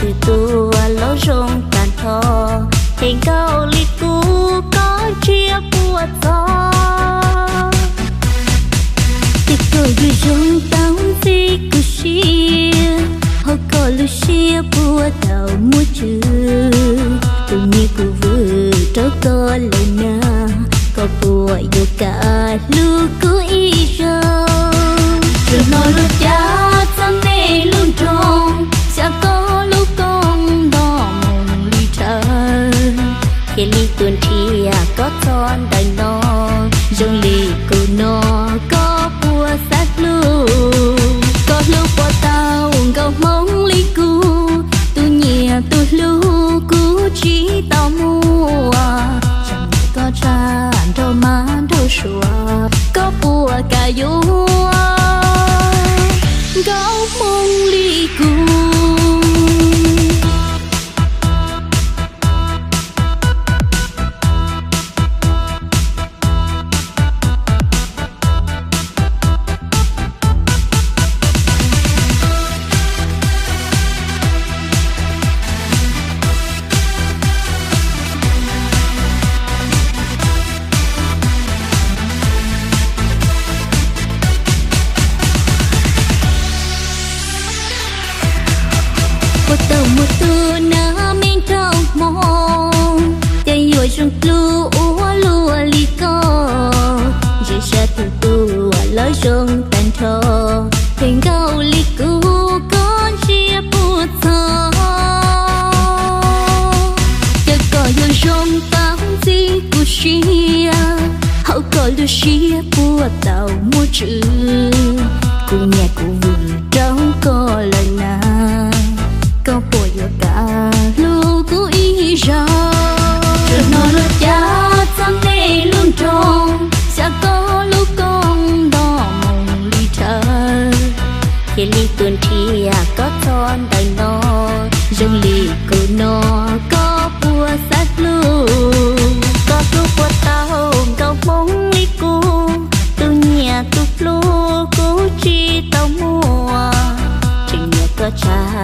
Tus tuaj los zoo tag nrho, ces nkauj li kuv koj ntsia puas txog. Twb koj yuav zoo tau ntxiv kuv siab, hauv koj lub siab puas tau muaj tswv. Kuv nyiam kuv vwm rau koj lawm na, koj puas yuav kam hlub kuv ib zaug? Tsuas hnov luag cav txog nej lub nroog, xyaw koj lub koob nto moo li rhawv, cia li tuaj nrhiav koj txog ntawm no. Zoo li kuv no koj puas xav hlub? Koj hlub puas tau nkauj Hmoob li kuv? Tus nyiam tus hlub kuv tsis tau muaj, tsam koj tshaj nraug mab nraug suav, koj puas kam yuav nkauj Hmoob li kuv? Puas tau muaj tus nas me nraug Hmoob, ces yuav zoo dlub ua luaj li koj. Ntsia sab tus tuaj los zoo tag nrho, ces nkauj li kuv koj ntsia puas txog? Ces koj yuav zoo tau ntxiv kuv siab, hauv koj lub siab puas tau muaj tswv. Kuv nyiam kuv vwm rau koj lawm na, koj puas yuav kam hlub kuv ib zaug? Tsuas hnov luag cav txog nej lub nroog, xyaw koj lub koob nto moo li rhawv, cia li tuaj nrhiav koj txog ntawm no. Zoo li kuv no koj puas xav hlub? Koj hlub puas tau nkauj Hmoob li kuv? Tus nyiam tus hlub kuv tsis tau muaj, tseem nyiam koj tshaj